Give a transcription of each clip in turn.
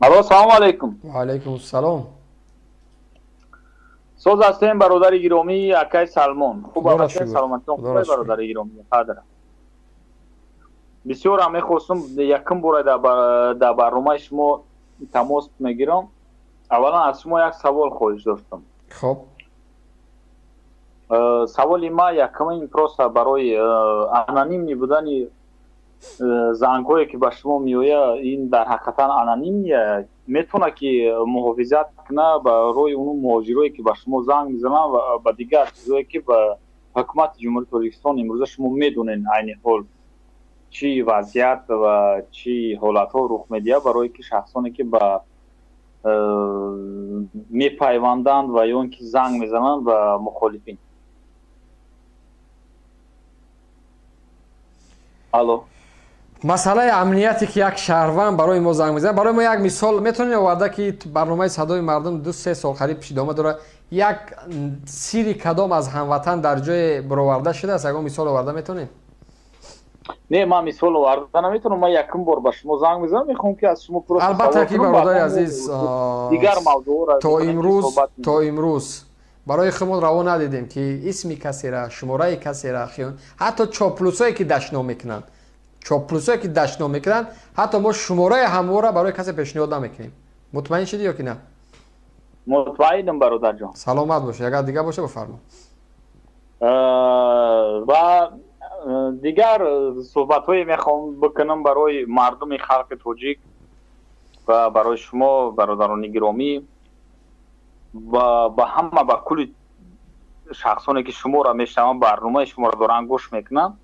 Алло, салому алейкум. Ва алейкум салом. Соз ҳастем, бародари гиромӣ, акай Салмон. Хуб ҳастед, саломатон хуб, бародари гиромӣ? Қадр. Бисёрам мехостум, якум бора дар барномаи шумо тамос мегирам. Аввалан аз шумо як савол хоҳиш доштам. Хоб. Саволи ма якумин просто барои анонимный будани зангҳое, ки ба шумо меояд, ин дар ҳақиқатан анонимия метавонад, ки муҳофизат кунад барои ону муҳоҷирое, ки ба шумо занг мезананд, ва ба дигар чизое, ки ба ҳукумати Ҷумҳурии Тоҷикистон имрӯза шумо медонед, айни ҳол чӣ вазъият ва чӣ ҳолатҳо рух медиҳад, барое ки шахсоне, ки ба мепайванданд ва ё ин ки занг мезананд ба мухолифин. Алло. Масъалаи амнияте, ки як шаҳрванд барои мо занг мезанад, барои мо як мисол метавонед оварда, ки барномаи «Садои мардум» 2-3 сол қариб идома дорад, як сири кадом аз ҳамватан дар ҷое бароварда шудааст? Ягон мисол оварда метавонед? Не, ман мисол оварда наметавонам. Ман якум бор ба шумо занг мезанам, мехоҳам, ки аз шумо просто албатта ки, бародари азиз, дигар мавзӯъро то имрӯз барои худмон раво надидем, ки исми касера, шумораи касера, ҳатто чоплусое, ки дашном мекунанд, чоплусое, ки дашном мекунанд, ҳатто мо шумораи ҳамвора барои касе пешниҳод намекунем. Мутмаин шудӣ ё ки на? Мутмаинам, бародарҷон. Саломат бошед. Агар дигар боша, бифармо. Ва дигар суҳбатҳое мехоҳам бикунам барои мардуми халқи тоҷик ва барои шумо, бародарони гиромӣ, ба ҳама, ба кулли шахсоне, ки шуморо мешунаванд, барномаи шуморо доранд гӯш мекунанд.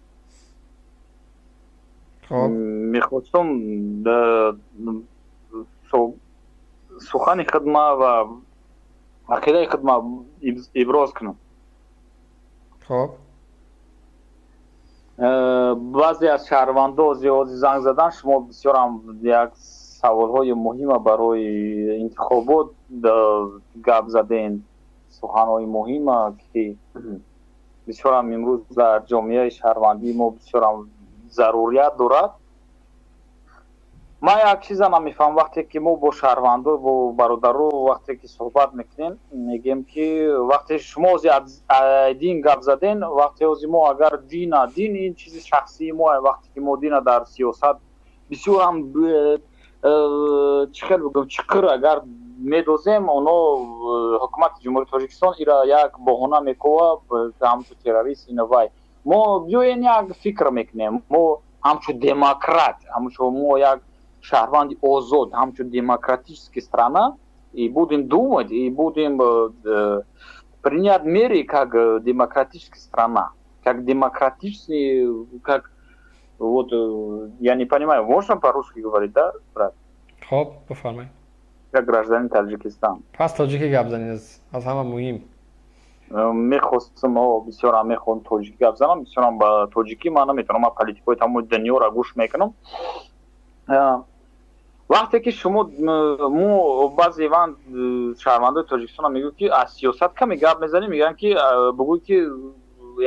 Мехостум сухани худма ва ақидаи худма иброз кунам. Баъзе аз шаҳрвандо зиёди занг задан. Шумо бисёрам як саволҳои муҳима барои интихобот гап заден, суханҳои муҳима, ки бисёрам имрӯз дар ҷомеаи шаҳрвандии мо бисёрам зарурият дорад. Ман як чиза намефаҳмам: вақте ки мо бо шаҳрвандо, бо бародаро вақте ки суҳбат мекунем, мегӯем, ки вақте шумо ози дин гап заден, вақте ози мо агар дина, дин ин чизи шахсии мо, вақте ки мо дина дар сиёсат бисёрам чӣ хел бигӯям, чиқир агар медозем, оно ҳукумати Ҷумҳурии Тоҷикистон ира як баҳона мекова, ҳамчун террорист ина вай. Мо биёен як фикр мекунем, мо ҳамчун демократ, ҳамчун мо як шаҳрванди озод, ҳамчун демократический страна, и будем думать, и будем принять меры как демократическая страна, как демократичный, как вот, я не понимаю, можно по-русски говорить, да, брат? Хоб, бифармоед. Как гражданин Таджикистан. Пас тоҷикӣ гап занед, аз ҳама муҳим. Мехостам, бисёрам мехоҳам тоҷикӣ гап занам, бисёрам ба тоҷикӣ ман наметавонам. Ман политикои тамоми дунёро гӯш мекунам. Вақте ки шумо, мо баъзе ван шаҳрвандои Тоҷикистона мегӯ, ки аз сиёсат каме гап мезанем, мегӯянд, ки бугӯй, ки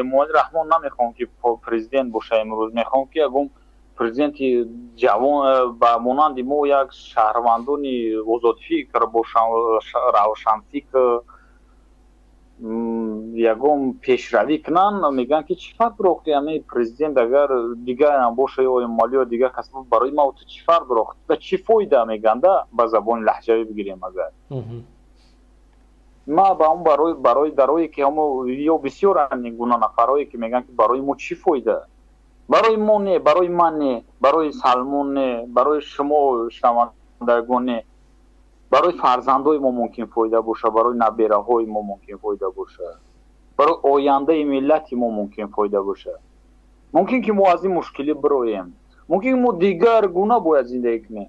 Эмомалӣ Раҳмон намехоҳам, ки президент боша имрӯз, мехоҳам, ки ягон президенти ҷавон ба монанди мо, як шаҳрвандони озодфикр бошанд, равшанфикр, ягон пешравӣ кунанд. Мегӯянд, ки чӣ фарқ дорад, ки ҳамин президент агар дигарам боша ё Эмомалӣ ё дигар кас, барои ма ту чӣ фарқ дорад ва чӣ фоида, мегӯянд, да. Ба забони лаҳҷавӣ бигирем агар, ма ба он барои дарое ки ҳамо ё бисёранд ин гуна нафарое, ки мегӯянд, ки барои мо чӣ фоида, барои мо не, барои ман не, барои Салмон не, барои шумо шунавандагон не, барои фарзандои мо мумкин фоида боша, барои набераҳои мо мумкин фоида боша, барои ояндаи миллати мо мумкин фоида боша. Мумкин ки мо аз ин мушкилӣ бироем, мумкин мо дигар гуна бояд зиндагӣ кунем.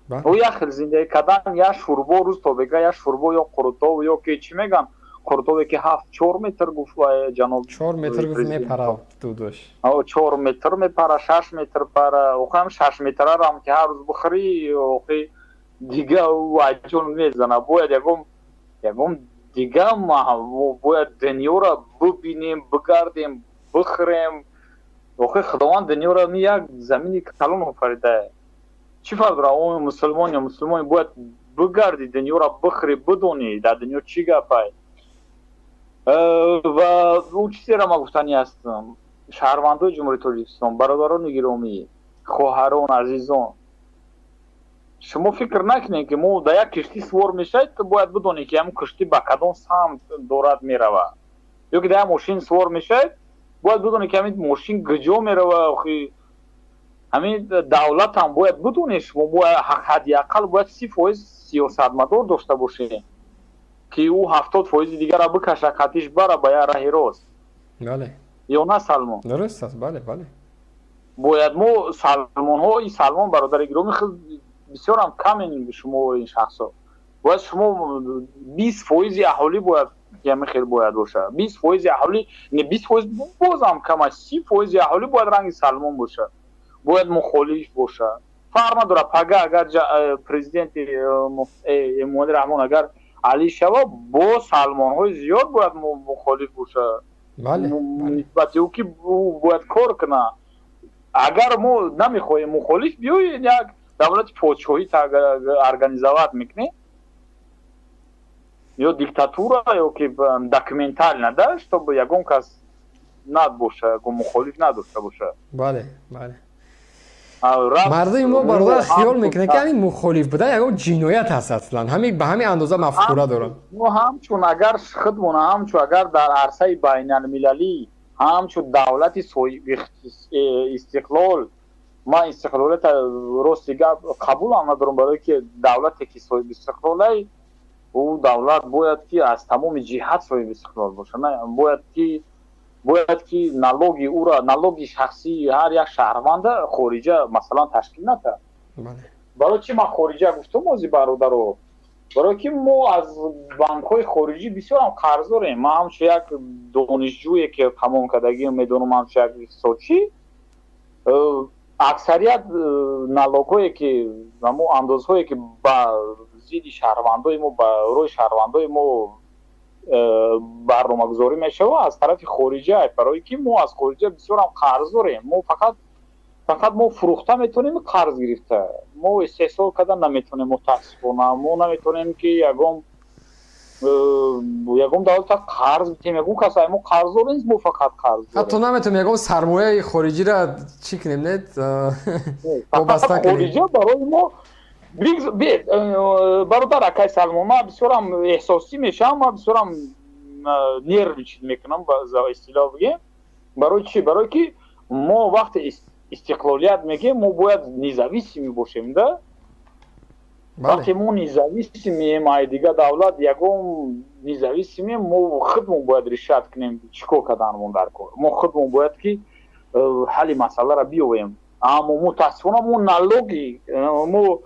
Ӯ як хел зиндагӣ кардан, як шӯрбо рӯз то бега, як шӯрбо ё қурутов, ё ки чӣ мегӯянд, қурутове, ки 7-4 метр гуфт ҷаноб. 4 метр гуфт, мепара дудош. 4 метр мепара, 6 метр пара. Охам 6 метрарам ки ҳар рӯз бихӯрӣ, охи дига аҷон мезана. Бояд ягон дига, бояд дунёро бибинем, бигардем, бихӯрем. Охи Худованд дунёро ми як замини калон офаридае. Чӣ фарқ дорад, о мусулмон ё мусулмон, бояд бигарди, дунёро бихӯри, бидонӣ, дар дунё чӣ гапай. Ва он чизеро ман гуфтанӣ ҳастам: шаҳрвандои Ҷумҳурии Тоҷикистон, бародарони гиромӣ, хоҳарон, азизон, шумо фикр накунед, ки мо дар як киштӣ сувор мешавед, бояд бидонед, ки ҳамн киштӣ ба кадом самт дорад меравад, ё ки дар як мошин сувор мешавед, бояд бидонед, ки ҳамин мошин куҷо мерава. Охи, ҳамин давлатам бояд бидонед, шумо ҳадди ақал бояд 30% сиёсатмадор дошта бошед, ки ӯ 70%-и дигарро бикаша, қатиш бара ба як раҳи рост. Ё на, Салмон? Дуруст аст, бале. Бояд мо салмонҳо, ин Салмон бародари гиромӣ, бисёрам камен шумо ин шахсо. Бояд шумо 20%-и аҳолӣ бояд ҳамин хел бояд бошад. 20%-и аҳолӣ, не, 20% бозам кам аст, 30%-и аҳолӣ бояд ранги Салмон бошад, бояд мухолиф бошад. Фарқ надорад, пага агар президенти Эмомалӣ Раҳмон агар алӣ шава, бо салмонҳои зиёд бояд мухолиф бошад нисбати ӯ, ки ӯ бояд кор кунад. Агар мо намехоҳем мухолиф, биёед, як давлати подшоҳӣ организовать мекунем ё диктатура, ё ки документально, да, чтобы ягон кас надбоша, ягон мухолиф надошта боша. бале бале Мардуми мо, бародар, хиёл мекунад, ки ҳамин мухолиф будан ягон ҷиноят ҳаст. Аслан ҳамин ба ҳамин андоза мафкура дорам. Мо ҳамчун агар худмона ҳамчун агар дар арсаи байналмилалӣ ҳамчун давлати соҳиби истиқлол, ман истиқлолията, рости гап, қабулам надорам, барое ки давлате ки соҳиби истиқлолай, ӯ давлат бояд ки аз тамоми ҷиҳат соҳиби истиқлол бошад. Бояд ки налоги ӯра, налоги шахсии ҳар як шаҳрванда хориҷа, масалан, ташкил натаҳад. Барои чӣ ман хориҷа гуфтам ози, бародаро? Барое ки мо аз банкҳои хориҷӣ бисёрам қарз дорем. Ман ҳамчун як донишҷӯе ки тамом кардагӣ медонам, ҳамчун як иқтисодчӣ, аксарият налогҳое ки, ҳамо андозҳое ки ба зидди шаҳрвандои мо, ба рӯи шаҳрвандои мо барномагузорӣ мешавад, аз тарафи хориҷа, барое ки мо аз хориҷа бисёрам қарз дорем. Мо фақат мо фурӯхта метавонем, қарз гирифта мо истеҳсол карда наметавонем. Мутаассифона, мо наметавонем, ки ягон давлата қарз битем. Ягон кас мо қарздор нест, мо фақат қарз. Ҳатто наметавонем ягон сармояи хориҷиро чӣ кунем, не? Вобаста хориҷа барои мо. Бародар, акай Салмон, ман бисёрам эҳсосӣ мешавам, ман бисёрам нервничать мекунам, за истилоҳ бигем. Барои чӣ? Барое ки мо вақте истиқлолият мегӯем, мо бояд независимый бошем, да. Вақте мо независимыем, ай дигар давлат ягон независимыем, мо худмон бояд решать кунем чӣ кор карданмон дар кор. Мо худмон бояд ки ҳалли масъаларо биёвем. Аммо мутаассифона мо налоги мо,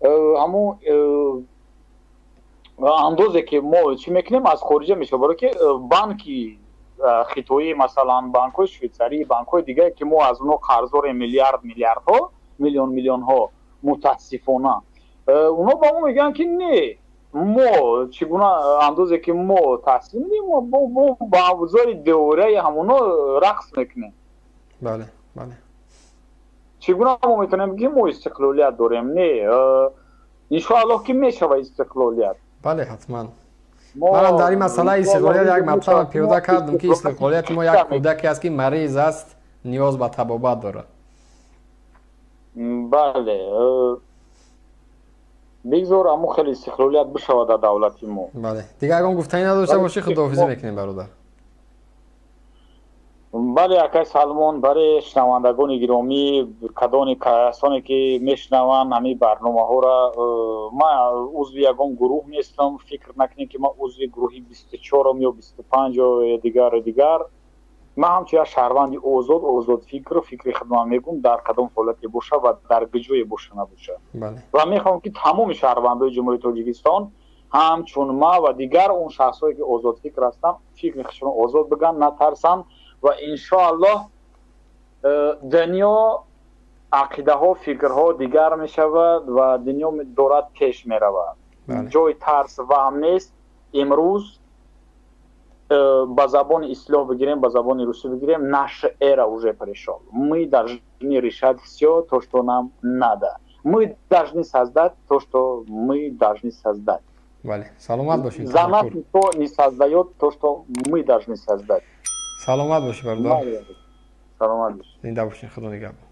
ҳамон андозе ки мо чӣ мекунем, аз хориҷа мешавад, барое ки банки хитоӣ, масалан, банкҳои швейтсарӣ, банкҳои дигаре ки мо аз онҳо қарз дорем, миллиард миллиардҳо, миллион миллионҳо, мутаассифона, онҳо ба мо мегӯянд, ки не, мо чӣ гуна андозе ки мо таҳсил медиҳем, мо ба абзори деораи ҳамоно рақс мекунем. бале бале Чӣ гуна мо метавонем бигӯем, мо истиқлолият дорем? Не, иншоаллоҳ, ки мешава истиқлолият. Бале, ҳатман. Манам дар ин масъалаи истиқлолият як матлаб пиёда кардам, ки истиқлолияти мо як кӯдаке аст, ки мариз аст, ниёз ба табобат дорад. Бале, бигзор ҳамо хеле истиқлолият бишавад дар давлати мо. Бале, дигар ягон гуфтанӣ надошта бошӣ, худоҳофизӣ мекунем, бародар. Бале, акай Салмон, барои шунавандагони гиромӣ, кадони касоне ки мешунаванд ҳамин барномаҳоро, ман узви ягон гурӯҳ нестам. Фикр накунем, ки ман узви гурӯҳи 24-ум ё 25 ё дигару дигар. Ман ҳамчун як шаҳрванди озод, озодфикр, фикри худман мегӯм, дар кадом ҳолате боша ва дар куҷое боша набоша. Ва мехоҳам, ки тамоми шаҳрвандои Ҷумҳурии Тоҷикистон ҳамчун ман ва дигар он шахсҳое ки озодфикр ҳастанд, фикри худшон озод бигӯянд, натарсанд ва иншоаллоҳ, дунё, ақидаҳо, фикрҳо дигар мешавад ва дунё дорад пеш меравад. Ҷои тарс ваҳм нест. Имрӯз, ба забони истилоҳ бигирем, ба забони русӣ бигирем, наша эра уже пришёл, мы должны решать всё то, что нам надо. Мы должны создать то, что мы должны создать. Бале, саломат бошед. За нас никто не создает то, что мы должны создать. Саломат бошед, бародар. Саломат бошед. Зинда бошед, Худо нигаҳбон.